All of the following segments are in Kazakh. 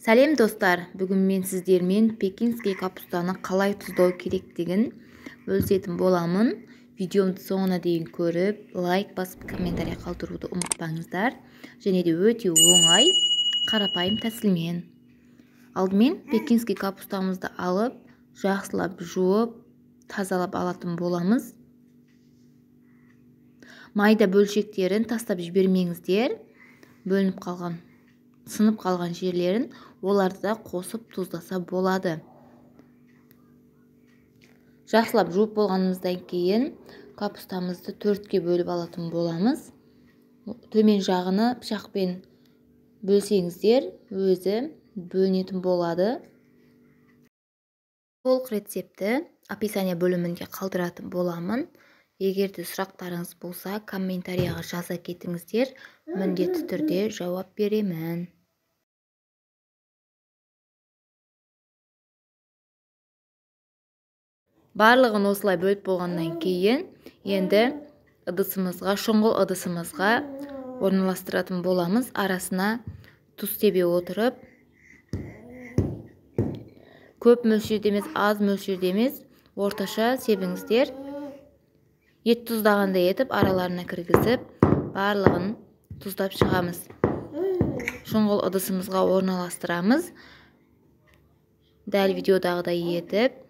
Сәлем достар, бүгін мен сіздермен пекинский капустаны қалай тұздау керектігін бөлісетін боламын. Видеомды соңына дейін көріп, лайк басып, комментарий қалдыруды ұмытпаңыздар. Және де өте оңай, қарапайым тәсілмен. Алдымен пекинский капустамызды алып, жақсылап жуып, тазалап алатын боламыз. Майда бөлшектерін тастап жібермеңіздер. Бөлініп қалған, сынып қалған жерлерін оларды да қосып тұздаса болады. Жақсылап жуып болғанымыздан кейін капустамызды төртке бөліп алатын боламыз. Төмен жағını пышақпен бөлсеңіздер, өзі бөлінетін болады. Толық рецепті описание бөлімінде қалдыратын боламын. Егер де сұрақтарыңыз болса, комментарияға жаза кетіңіздер, міндетті түрде жауап беремін. Барлығын осылай бөліп болғаннан кейін, енді ыдысымызға, шұңғыл ыдысымызға орналастыратын боламыз. Арасына тұз себе отырып, көп мөлшерде емес, аз мөлшерде емес, орташа себіңіздер. Ет тұздағандай етіп араларына кіргізіп, барлығын тұздап шығамыз. Шұңғыл ыдысымызға орналастырамыз. Дәл видеодағыдай етіп.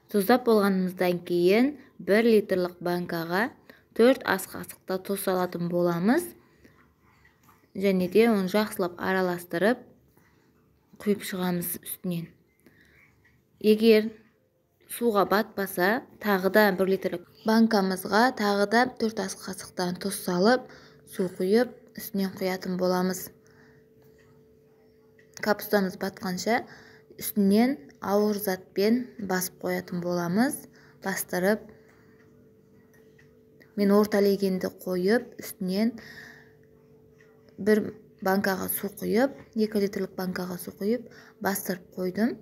Тұздап болғанымыздан кейін 1 литрлік банкаға 4 ас қасықта тұз салатын боламыз. Және де оны жақсылап араластырып құйып шығамыз үстінен. Егер суға батпаса, тағы да 1 литрлік банкамызға тағы да 4 ас қасықтан тұз салып, су құйып үстінен құятын боламыз. Капустамыз батқанша үстінен ауыр затпен басып қоятын боламыз. Бастырып, мен орта легенді қойып, үстінен бір банкаға су құйып, 2 литрлік банкаға су құйып, бастырып қойдым.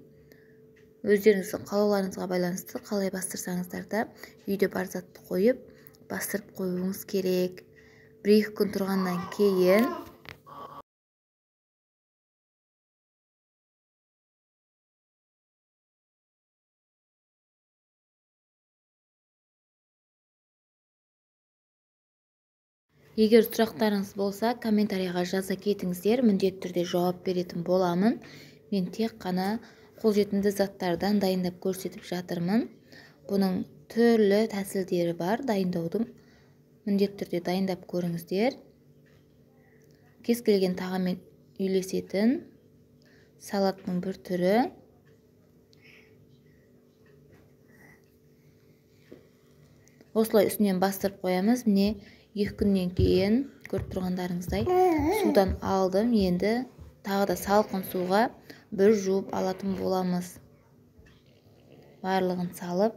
Өздеріңіздің қалауларыңызға байланысты қалай бастырсаңыздар да үйде бар затты қойып, бастырып қоюыңыз керек. 1-2 күн тұрғаннан кейін егер сұрақтарыңыз болса, комментарияға жаза кетіңіздер, міндетті түрде жауап беретін боламын. Мен тек қана қолжетімді заттардан дайындап көрсетіп жатырмын. Бұның түрлі тәсілдері бар дайындаудың. Міндетті түрде дайындап көріңіздер. Кез келген тағаммен үйлесетін салаттың бір түрі. Осылай үстінен бастырып қоямыз. Міне 2 күннен кейін көріп тұрғандарыңыздай судан алдым. Енді тағы да салқын суға бір жуып алатын боламыз. Барлығын салып.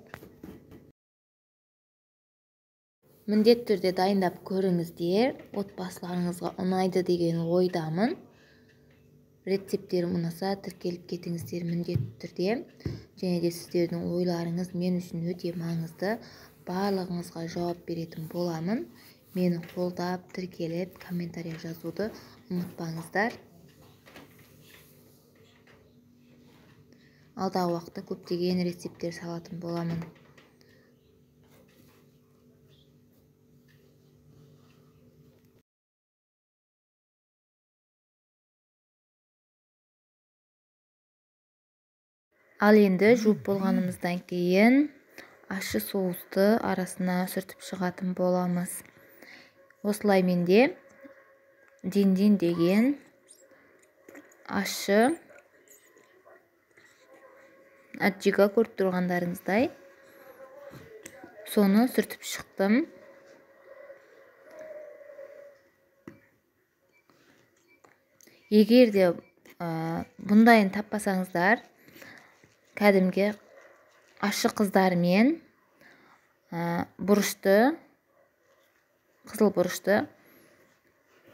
Міндетті түрде дайындап көріңіздер. Отбасыларыңызға ұнайды деген ойдамын. Рецепттерім ұнаса тіркеліп кетіңіздер міндетті түрде. Және де сіздердің ойларыңыз мен үшін өте маңызды. Барлығыңызға жауап беретін боламын. Мені қолдап, тіркеліп, комментария жазуды ұмытпаңыздар. Алдағы уақытта көптеген рецепттер салатын боламын. Ал енді жуып болғанымыздан кейін ащы соусты арасына сүртіп шығатын боламыз. Осылай менде дин-дин деген ащы аджика көріп тұрғандарыңыздай, соны сүртіп шықтым. Егер де бұндайын таппасаңыздар, кәдімгі ащы қыздармен Бұрышты, қызыл бұрышты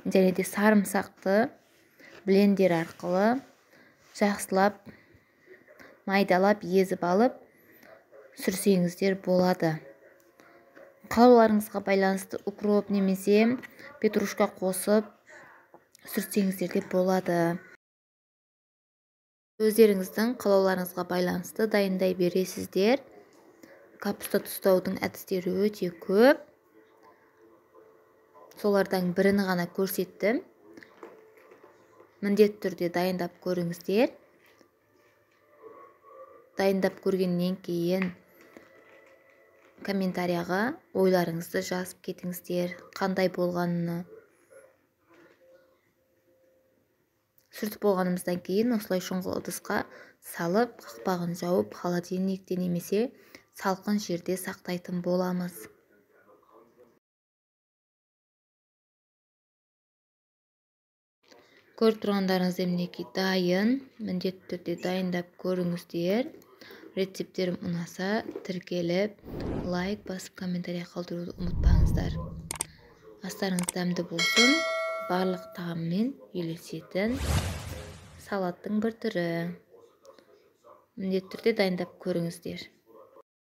және де сарымсақты блендер арқылы жақсылап майдалап езіп алып сүрсеңіздер болады. Қалауларыңызға байланысты укроп немесе петрушка қосып сүртсеңіздер де болады. Өздеріңіздің қалауларыңызға байланысты дайындай бересіздер. Капуста тұздаудың әдістері өте көп. Солардан бірін ғана көрсеттім. Міндетті түрде дайындап көріңіздер. Дайындап көргеннен кейін комментарияға ойларыңызды жазып кетіңіздер, қандай болғанын. Сүртіп болғанымыздан кейін осылай шұңғыл ыдысқа салып, қақпағын жауып, холодильникте немесе салқын жерде сақтайтын боламыз. Көріп тұрғандарыңыздай мінекей дайын. Міндетті түрде дайындап көріңіздер. Рецепттерім ұнаса, тіркеліп, лайк басып, комментарий қалдыруды ұмытпаңыздар. Астарыңыз дәмді болсын. Барлық тағаммен үйлесетін салаттың бір түрі. Міндетті түрде дайындап көріңіздер.